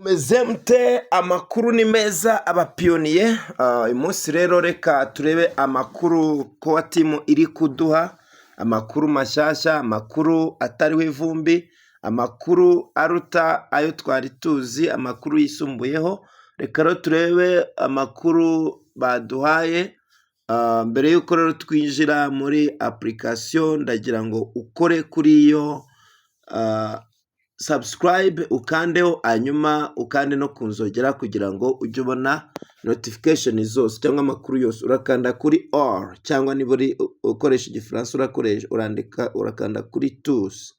Mumeze mute? Amakuru ni meza, abapiyoniye. Uyu munsi rero reka turebe amakuru Core Team iri kuduha, amakuru mashyashya, amakuru atariho ivumbi, amakuru aruta ayo twari tuzi, amakuru yisumbuyeho. Reka rero turebe amakuru baduhaye. Mbere y'uko rero twinjira muri application, ndagira ngo ukore kuri iyo subscribe, ukandeho, hanyuma ukande no ku nzogera kugira ngo ujye ubona notification zose cyangwa amakuru yose. Urakanda kuri all, cyangwa niba uri ukoresha Igifaransa urakoresha urandika, urakanda kuri tous.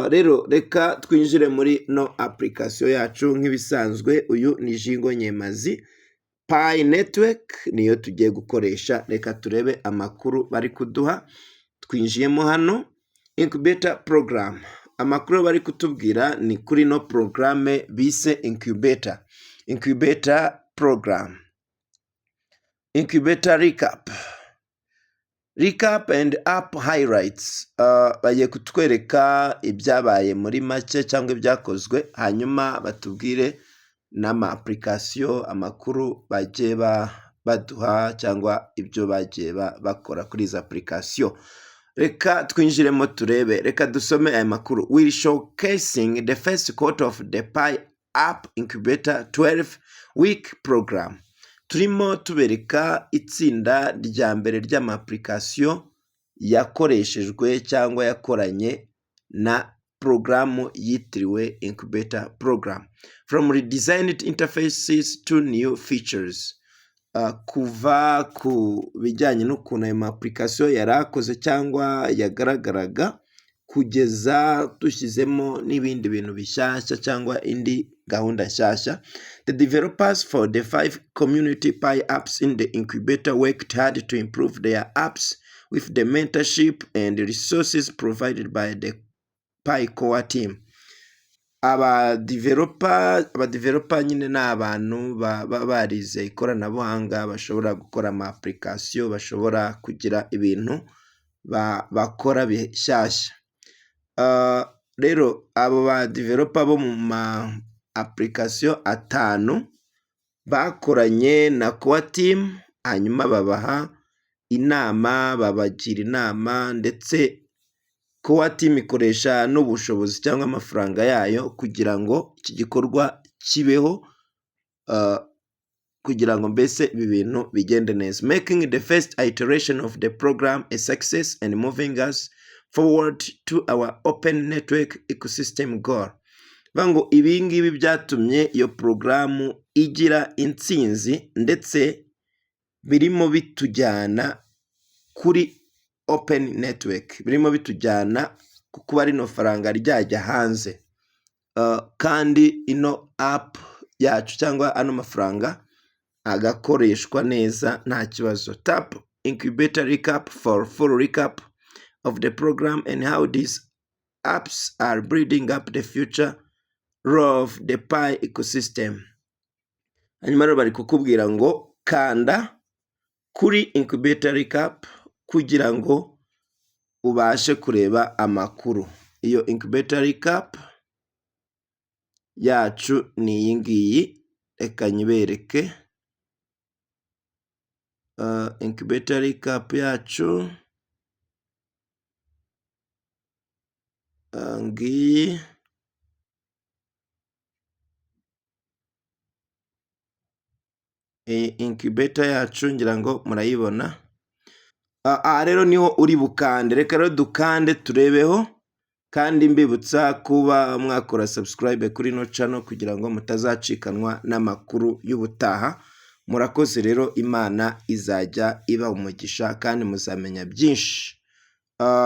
Rero reka twinjire muri no application yacu nk'ibisanzwe. Uyu ni Jingo Nyemazi. Pi Network niyo tugiye gukoresha. Reka turebe amakuru bari kuduha. Twinjiyemo hano, incubator program. Amakuru bari kutubwira ni kuri no porogaramu bise incubator program, incubator recap and app highlights. Bagiye kutwereka ibyabaye muri make cyangwa ibyakozwe, hanyuma batubwire n'ama application, amakuru bagiye baduha cyangwa ibyo bagiye bakora kuri izi application. Reka twinjiremo turebe, reka dusome aya makuru. "Will showcasing the first quarter of the Pi App Incubator 12 week program." Turimo tubereka itsinda rya mbere ry'ama application yakoreshejwe cyangwa yakoranye na porogaramu yitiriwe incubator program. "From redesigned interfaces to new features." Kuva ku bijyanye n'ukuntu ayo ma application yari akoze cyangwa yagaragaraga, kugeza dushyizemo n'ibindi bintu bishyashya cyangwa indi gahunda nshyashya. "The developers for the five community Pi apps in the incubator worked hard to improve their apps with the mentorship and resources provided by the Pi Core Team." Aba developer nyine ni abantu baba barize ikoranabuhanga, bashobora gukora ama application, bashobora kugira ibintu bakora bishyashya. Rero abo ba developer bo mu ma application atanu bakoranye na Core Team, hanyuma babaha inama, babagira inama, ndetse Core Team ikoresha n'ubushobozi cyangwa amafaranga yayo kugira ngo iki gikorwa kibeho, kugira ngo mbese ibi bintu bigende neza. "Making the first iteration of the program a success and moving us forward to our open network ecosystem goal." Bivuga ngo ibi ngibi byatumye iyo porogaramu igira intsinzi, ndetse birimo bitujyana kuri open network, birimo bitujyana ku kuba rino faranga ryajya hanze, kandi ino app yacu cyangwa ano mafaranga agakoreshwa neza nta kibazo. "Tap incubator recap for full recap of the program and how these apps are building up the future of the Pi ecosystem." Hanyuma rero bari kukubwira ngo kanda kuri incubator recap kugira ngo ubashe kureba amakuru. Iyo incubator recap yacu ni iyi ngiyi, reka nyibereke. Incubator recap yacu ngiyi. Iyi incubator yacu ngira ngo murayibona. Aha rero niho uri bukande. Reka rero dukande turebeho, kandi mbibutsa kuba mwakora subscribe kuri ino channel kugira ngo mutazacikanwa n'amakuru y'ubutaha. Murakoze rero, Imana izajya iba umugisha kandi muzamenya byinshi.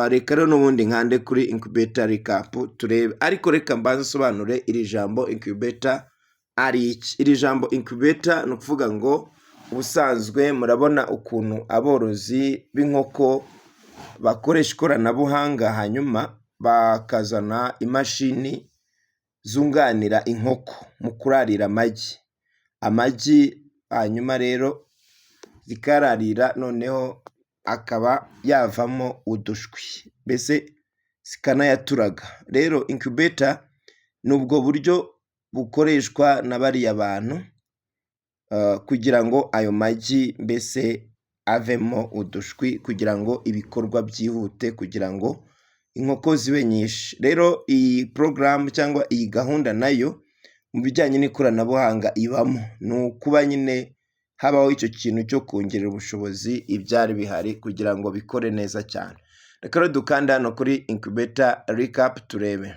Reka rero n'ubundi nkande kuri incubator recap turebe, ariko reka mbanze nsobanure iri jambo incubator ari iki. Iri jambo incubator ni ukuvuga ngo ubusanzwe murabona ukuntu aborozi b'inkoko bakoresha ikoranabuhanga, hanyuma bakazana imashini zunganira inkoko mu kurarira amagi, hanyuma rero zikararira, noneho akaba yavamo udushwi, mbese zikanayaturaga. Rero incubator ni ubwo buryo. bukoreshwa na bariya bantu kugira ngo ayo magi mbese avemo udushwi, kugira ngo ibikorwa byihute, kugira ngo inkoko zibe nyinshi. Rero iyi porogaramu cyangwa iyi gahunda nayo mu bijyanye n'ikoranabuhanga ibamo, ni ukuba nyine habaho icyo kintu cyo kongerera ubushobozi ibyari bihari kugira ngo bikore neza cyane. Reka rero dukande hano kuri incubator recap turebe.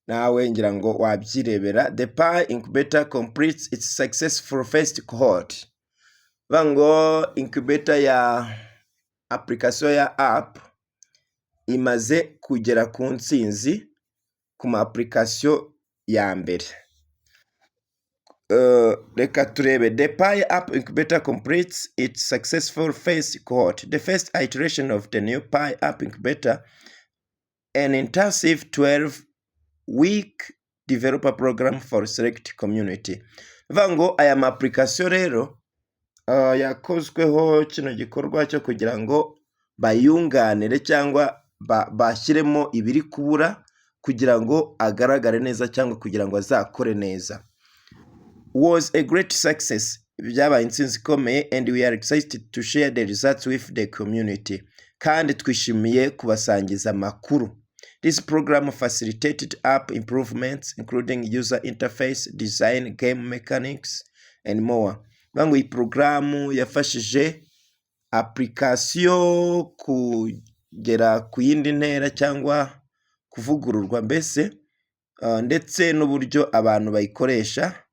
Nawe ngira ngo wabyirebera. The Pi Incubator completes its successful first cohort. Bivuga ngo incubator ya application ya app imaze kugera ku ntsinzi ku ma application ya mbere. Reka turebe. The Pi App Incubator completes its successful first cohort. The first iteration of the new Pi App Incubator, an intensive 12-week developer program for select community. Bivuga ngo aya ma application rero yakozweho kino gikorwa cyo kugira ngo bayunganire cyangwa bashyiremo ibiri kubura kugira ngo agaragare neza cyangwa kugira ngo azakore neza. Was a great success. Byabaye intsinzi ikomeye, and we are excited to share the results with the community. Kandi twishimiye kubasangiza amakuru. This program facilitated app improvements, including user interface design, game mechanics and more. Bivuga ngo iyi porogaramu yafashije application kugera ku yindi ntera cyangwa kuvugururwa mbese, ndetse n'uburyo abantu bayikoresha,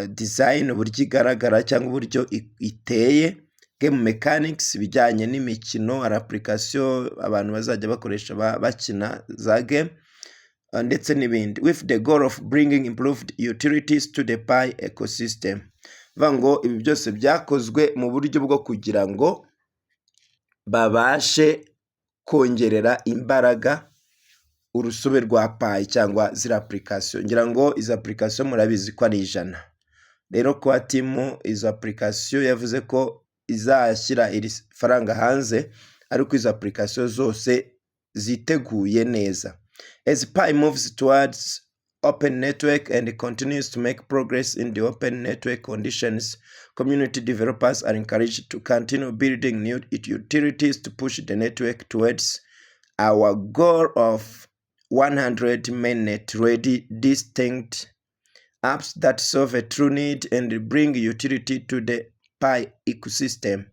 design, uburyo igaragara cyangwa uburyo iteye, game mechanics, ibijyanye n'imikino. Hari application abantu bazajya bakoresha bakina za game ndetse n'ibindi, with the goal of bringing improved utilities to the Pi ecosystem. Bivuga ngo ibi byose byakozwe mu buryo bwo kugira ngo babashe kongerera imbaraga urusobe rwa Pi cyangwa ziriya application. Ngira ngo izi application murabizi ko ari 100. Rero kuba team izo application yavuze ko izashyira iri faranga hanze ariko izo application zose ziteguye neza. As Pi moves towards open network and continues to make progress in the open network conditions, community developers are encouraged to continue building new utilities to push the network towards our goal of 100 mainnet ready distinct apps that solve a true need and bring utility to the Pi ecosystem.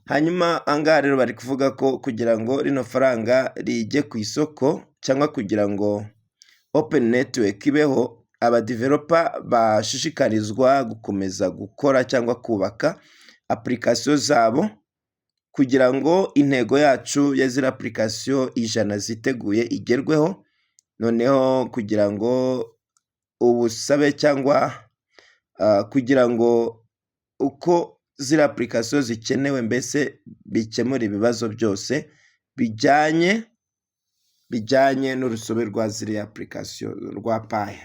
Hanyuma ahangaha rero bari kuvuga ko kugira ngo rino faranga rijye ku isoko cyangwa kugira ngo open network ibeho, abadeveloper bashishikarizwa gukomeza gukora cyangwa kubaka application zabo kugira ngo intego yacu ya ziriya application 100 ziteguye igerweho. Noneho kugira ngo ubusabe cyangwa kugira ngo uko ziriya application zikenewe mbese bikemura ibibazo byose bijyanye n'urusobe rwa ziriya application rwa Pi.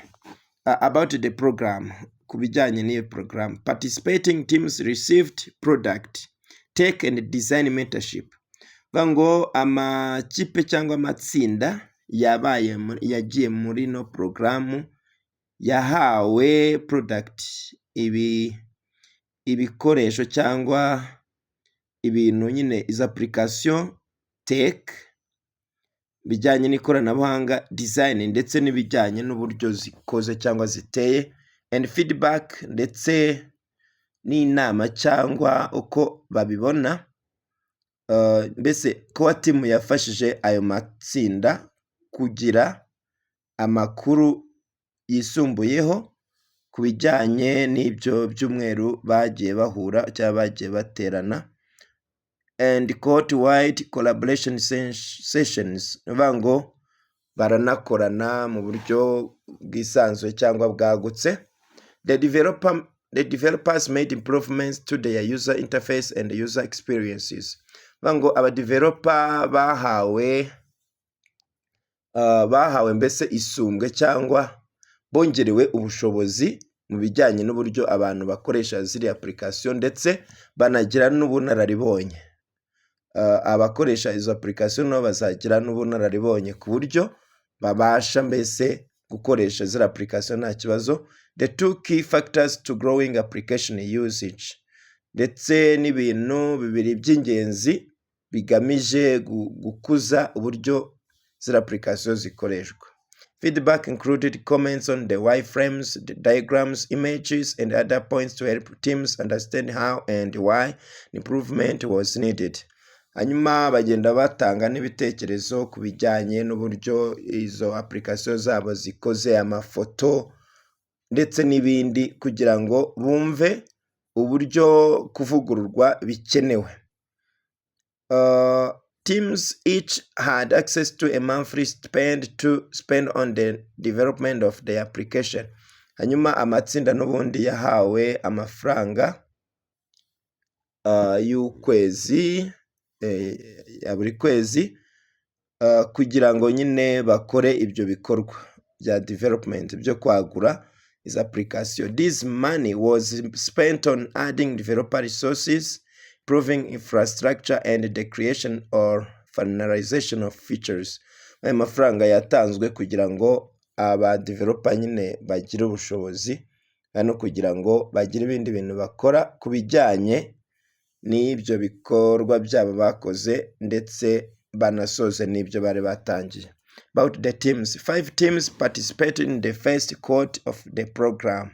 About the program, ku bijyanye n'iyo porogaramu, participating teams received product, tech and design mentorship. Bivuga ngo amakipe cyangwa amatsinda yabaye yagiye muri ino porogaramu yahawe product, ibi ibikoresho cyangwa ibintu nyine, izo application, tech, bijyanye n'ikoranabuhanga, design, ndetse n'ibijyanye n'uburyo zikoze cyangwa ziteye, and feedback, ndetse n'inama cyangwa uko babibona. Mbese core team yafashije ayo matsinda kugira amakuru yisumbuyeho ku bijyanye n'ibyo byumweru bagiye bahura cyangwa bagiye baterana, and cohort wide collaboration sessions. Ni ukuvuga ngo baranakorana mu buryo bwisanzuye cyangwa bwagutse. The developers made improvements to their user interface and user experiences. Bivuga ngo abadeveloper bahawe mbese isumbwe cyangwa bongerewe ubushobozi mu bijyanye n'uburyo abantu bakoresha ziriya application, ndetse banagira n'ubunararibonye. Abakoresha izo application nabo bazagira n'ubunararibonye ku buryo babasha mbese gukoresha ziriya application nta kibazo. The two key factors to growing application usage, ndetse n'ibintu bibiri by'ingenzi bigamije gukuza uburyo ziriya application zikoreshwa. Feedback included comments on the wireframes, the diagrams, images, and other points to help teams understand how and why improvement was needed. Hanyuma bagenda batanga n'ibitekerezo ku bijyanye n'uburyo izo application zabo zikoze, amafoto ndetse n'ibindi, kugira ngo bumve uburyo kuvugururwa bikenewe. Teams each had access to a monthly spend to spend on the development of the application. Hanyuma amatsinda n'ubundi yahawe amafaranga y'ukwezi, ya buri kwezi, kugira ngo nyine bakore ibyo bikorwa bya development byo kwagura izi application. This money was spent on adding developer resources, improving infrastructure and the creation or finalization of features. Ayo mafaranga yatanzwe kugira ngo aba developer nyine bagire ubushobozi no kugira ngo bagire ibindi bintu bakora ku bijyanye n'ibyo bikorwa byabo bakoze, ndetse banasoze n'ibyo bari batangiye. About the teams: five teams participated in the first cohort of the program.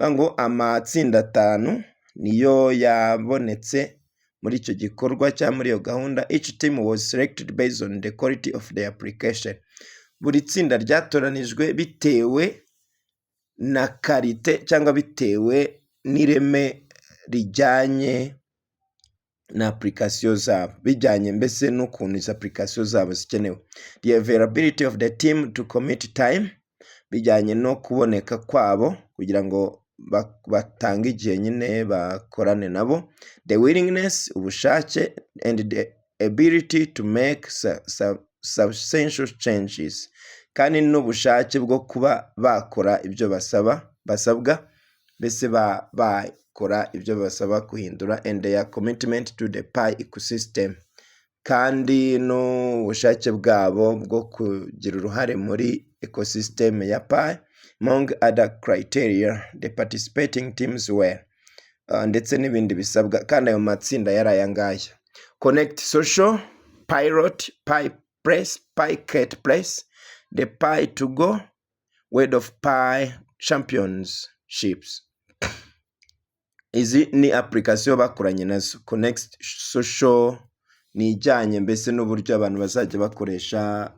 Ngo amatsinda atanu niyo yabonetse muri icyo gikorwa cyangwa muri iyo gahunda. Each team was selected based on the quality of the application. Buri tsinda ryatoranijwe bitewe na qualité cyangwa bitewe n'ireme rijyanye na application zabo, bijyanye mbese n'ukuntu izo application zabo zikenewe. The availability of the team to commit time, bijyanye no kuboneka kwabo kugira ngo batange igihe nyine bakorane nabo. The willingness, ubushake, and the ability to make substantial changes, kandi n'ubushake bwo kuba bakora ibyo basaba, basabwa, mbese bakora ibyo basaba guhindura, and their commitment to the Pi ecosystem, kandi n'ubushake bwabo bwo kugira uruhare muri ecosystem ya Pi. Among other criteria, the participating teams were ndetse n'ibindi bisabwa. Kandi ayo matsinda yari aya ngaya: Connect Social, Pilot, Pi Press, Pi Cat Place, the Pi to Go, World of Pi Championships. Izi ni application bakoranye nazo. Connect Social ni ijyanye mbese n'uburyo abantu bazajya bakoresha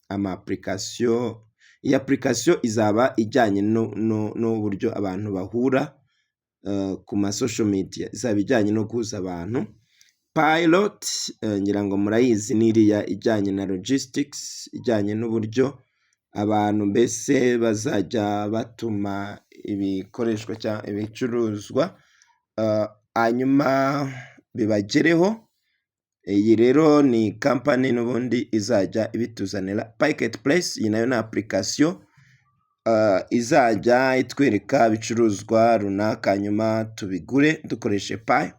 ama application. Iyi application izaba ijyanye n'uburyo abantu bahura ku ma social media, izaba ijyanye no guhuza abantu. Pilot, ngira ngo murayizi, n'iriya ijyanye na logistics, ijyanye n'uburyo abantu mbese bazajya batuma ibikoreshwa cyangwa ibicuruzwa, hanyuma bibagereho. Iyi rero ni kampani n'ubundi izajya ibituzanira. Packet Place, iyi nayo ni application izajya itwereka ibicuruzwa runaka, hanyuma tubigure dukoreshe Pi.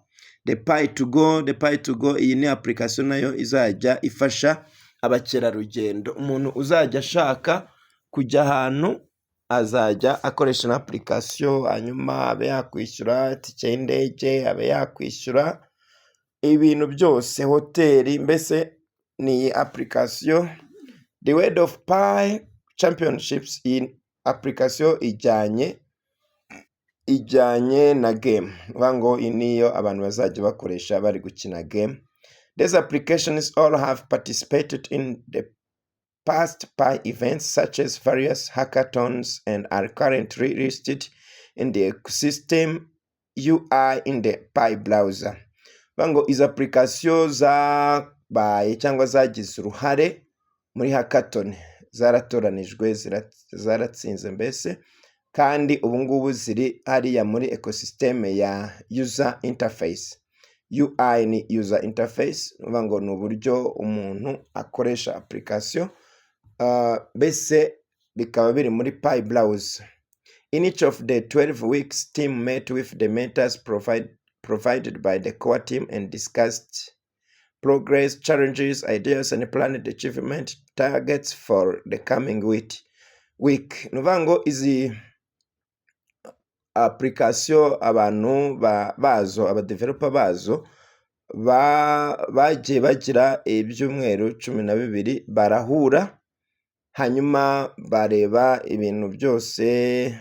The Pi to Go, the Pi to Go, iyi ni application nayo izajya ifasha abakerarugendo. Umuntu uzajya ashaka kujya ahantu azajya akoresha na application, hanyuma abe yakwishyura itike y'indege, abe yakwishyura ibintu byose, hoteli, mbese ni iyi application. The World of Pi Championships, iyi application ijyanye na game, ni ukuvuga ngo iyi niyo abantu bazajya bakoresha bari gukina game. These applications all have participated in the past Pi events such as various hackathons and are currently listed in the ecosystem UI in the Pi Browser. Bivuga ngo izi application zabaye cyangwa zagize uruhare muri hackathon, zaratoranijwe, zaratsinze mbese, kandi ubu ngubu ziri hariya muri ecosystem ya user interface. UI ni user interface, ni ukuvuga ngo ni uburyo umuntu akoresha application, mbese bikaba biri muri Pi Browser. In each of the 12 weeks, team met with the mentors provided by the core team and discussed progress, challenges, ideas, and planned achievement targets for the coming week. week. Ni ukuvuga ngo izi application, abantu bazo, abadeveloper bazo bagiye bagira ibyumweru 12 barahura, hanyuma bareba ibintu byose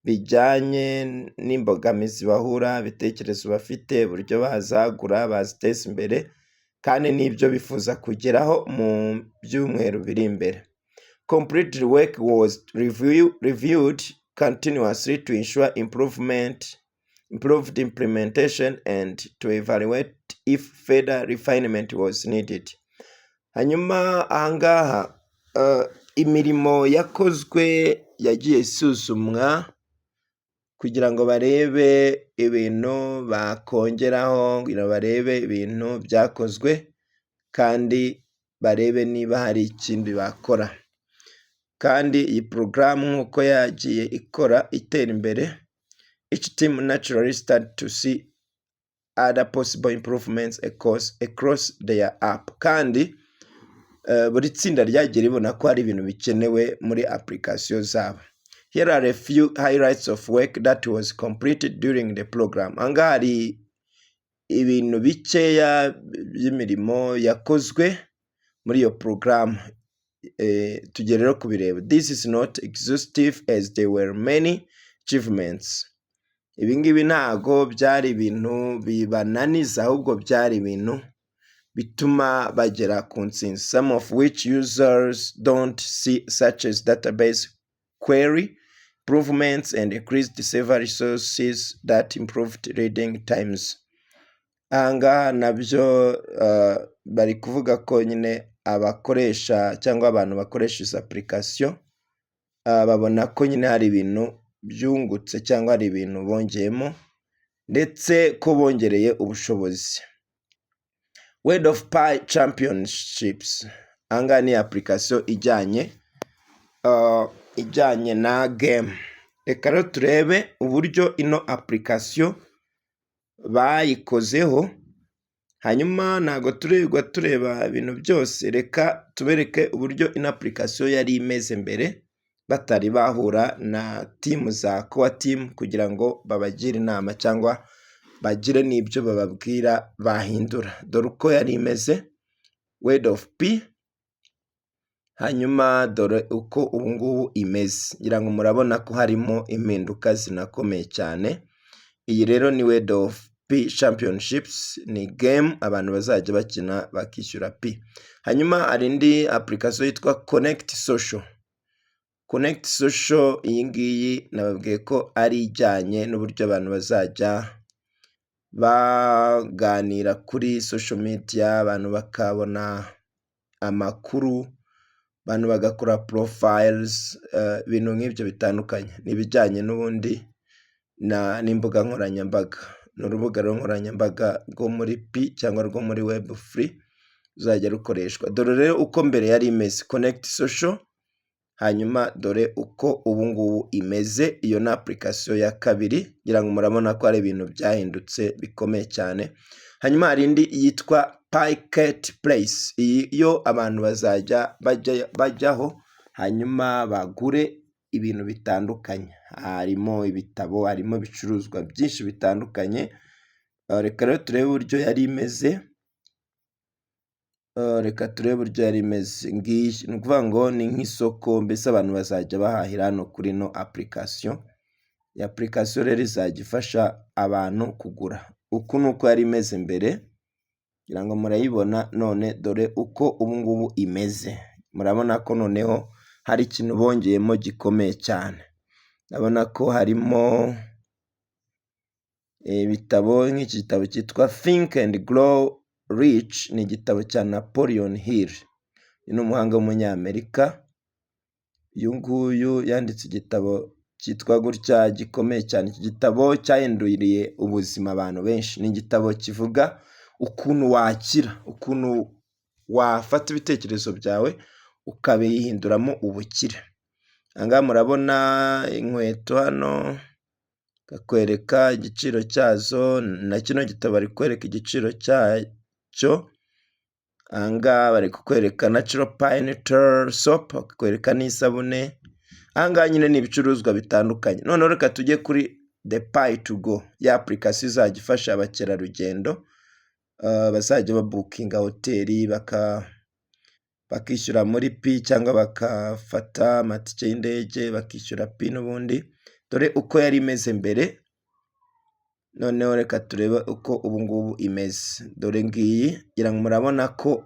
bijyanye n'imbogamizi bahura, ibitekerezo bafite, uburyo bazagura, baziteza imbere, kandi n'ibyo bifuza kugeraho mu byumweru biri imbere. Complete work was reviewed continuously to ensure improved implementation and to evaluate if further refinement was needed. Hanyuma ahangaha imirimo yakozwe yagiye isuzumwa kugira ngo barebe ibintu bakongeraho, kugira ngo barebe ibintu byakozwe kandi barebe niba hari ikindi bakora. Kandi iyi porogaramu nk'uko yagiye ikora itera imbere, each team naturally start to see other possible improvements across their app. Kandi buri tsinda ryagiye ribona ko hari ibintu bikenewe muri application zabo. Here are a few highlights of work that was completed during the program. Ahangaha hari ibintu bikeya by'imirimo yakozwe muri iyo porogaramu. Tugiye rero kubireba. This is not exhaustive as there were many achievements. Ibi ngibi ntago byari ibintu bibananiza, ahubwo byari ibintu bituma bagera ku ntsinzi. Some of which users don't see, such as database query improvements and increased server resources that improved reading times. Aha ngaha nabyo bari kuvuga ko nyine abakoresha cyangwa abantu bakoresha izi application babona ko nyine hari ibintu byungutse cyangwa hari ibintu bongeyemo, ndetse ko bongereye ubushobozi. World of Pi Championships, aha ngaha ni application ijyanye na game. Reka rero turebe uburyo ino application bayikozeho, hanyuma ntabwo turirwa tureba ibintu byose, reka tubereke uburyo ino application yari imeze mbere batari bahura na team za core team kugira ngo babagire inama cyangwa bagire n'ibyo bababwira bahindura. Dore uko yari imeze, World of Pi, hanyuma dore uko ubu ngubu imeze. Ngira ngo murabona ko harimo impinduka zinakomeye cyane. Iyi rero ni World of Pi Championships, ni game abantu bazajya bakina bakishyura Pi. Hanyuma hari indi application yitwa Connect Social. Connect Social iyi ngiyi nababwiye ko ari ijyanye n'uburyo abantu bazajya baganira kuri social media, abantu bakabona amakuru, abantu bagakora profiles, ibintu nk'ibyo bitandukanye. Ni ibijyanye n'ubundi n'imbuga nkoranyambaga. Ni urubuga nkoranyambaga rwo muri Pi cyangwa rwo muri Web3 ruzajya rukoreshwa. Dore rero uko mbere yari imeze, Connect Social, hanyuma dore uko ubu ngubu imeze. Iyo ni application ya kabiri, ngira ngo murabona ko hari ibintu byahindutse bikomeye cyane. Hanyuma hari indi yitwa Pi Place, iyi yo abantu bazajya bajyaho hanyuma bagure ibintu bitandukanye, harimo ibitabo, harimo ibicuruzwa byinshi bitandukanye. Reka rero turebe uburyo yari imeze. Reka turebe uburyo yari imeze. Ngiyi, ni ukuvuga ngo ni nk'isoko, mbese abantu bazajya bahahira hano kuri ino application. Iyi application rero izajya ifasha abantu kugura. Uku ni uko yari imeze mbere, ngira ngo murayibona. None dore uko ubu ngubu imeze. Murabona ko noneho hari ikintu bongeyemo gikomeye cyane. Urabona ko harimo ibitabo, nk'iki gitabo cyitwa Think and Grow Rich, ni igitabo cya Napoleon Hill. Uyu ni umuhanga w'umunyamerika, uyu nguyu yanditse igitabo cyitwa gutya gikomeye cyane. Iki gitabo cyahinduriye ubuzima abantu benshi. Ni igitabo kivuga ukuntu wakira, ukuntu wafata ibitekerezo byawe ukabihinduramo ubukire. Aha ngaha murabona inkweto hano, bakakwereka igiciro cyazo, na kino gitabo bari kukwereka igiciro cyacyo. Aha ngaha bari kukwereka natural pine tar soap, bakakwereka n'isabune. Aha ngaha nyine ni ibicuruzwa bitandukanye. Noneho reka tujye kuri the Pi to Go, ya application izajya ifasha abakerarugendo, bazajya babookinga hoteli, bakishyura muri Pi cyangwa bakafata amatike y'indege bakishyura Pi n'ubundi. Dore uko yari imeze mbere, noneho reka turebe uko ubu ngubu imeze. Dore ngiyi, ngira ngo murabona ko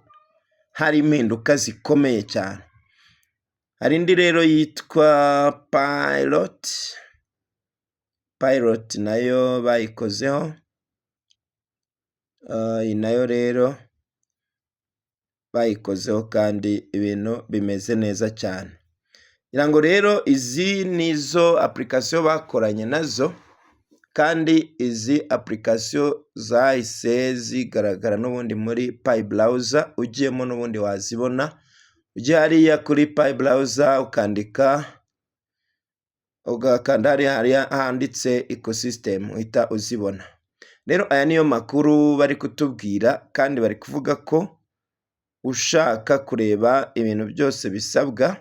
hari impinduka zikomeye cyane. Hari indi rero yitwa Pilot, Pilot nayo bayikozeho, iyi nayo rero bayikozeho kandi ibintu bimeze neza cyane. Ngira ngo rero izi ni zo application bakoranye nazo, kandi izi application zahise zigaragara n'ubundi muri Pi Browser, ugiyemo n'ubundi wazibona. Ujya hariya kuri Pi Browser ukandika, ugakanda hariya handitse ecosystem, uhita uzibona. Rero aya niyo makuru bari kutubwira, kandi bari kuvuga ko ushaka kureba ibintu byose bisabwa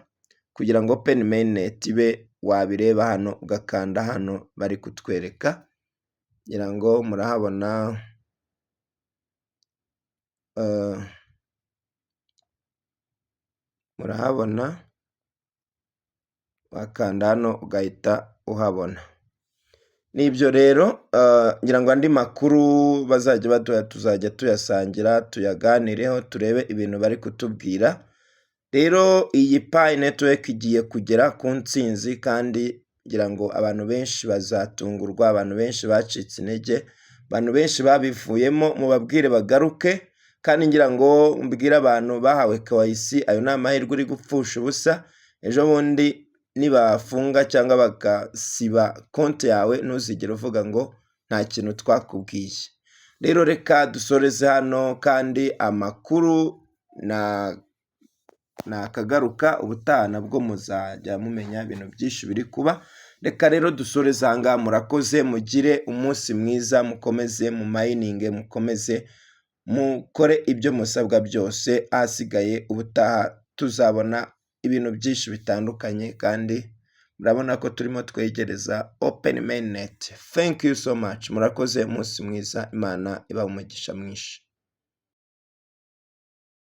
kugira ngo open mainnet ibe, wabireba hano, ugakanda hano bari kutwereka. Ngira ngo murahabona, murahabona, wakanda hano ugahita uhabona. Nibyo rero, ngira ngo andi makuru bazajya baduha tuzajya tuyasangira, tuyaganireho, turebe ibintu bari kutubwira. Rero iyi Pi Network igiye kugera ku ntsinzi, kandi ngira ngo abantu benshi bazatungurwa, abantu benshi bacitse intege, abantu benshi babivuyemo, mubabwire bagaruke. Kandi ngira ngo mbwire abantu bahawe KYC, ayo ni amahirwe uri gupfusha ubusa. Ejo bundi nibafunga cyangwa bagasiba konti yawe, ntuzigere uvuga ngo nta kintu twakubwiye. Rero reka dusoreze hano, kandi amakuru na nakagaruka ubutaha nabwo muzajya mumenya ibintu byinshi biri kuba. Reka rero dusoreze aha ngaha. Murakoze, mugire umunsi mwiza, mukomeze mu mininge, mukomeze mukore ibyo musabwa byose. Ahasigaye ubutaha tuzabona ibintu byinshi bitandukanye, kandi murabona ko turimo twegereza open mainnet. Thank you so much, murakoze, umunsi mwiza, Imana ibaha umugisha mwinshi.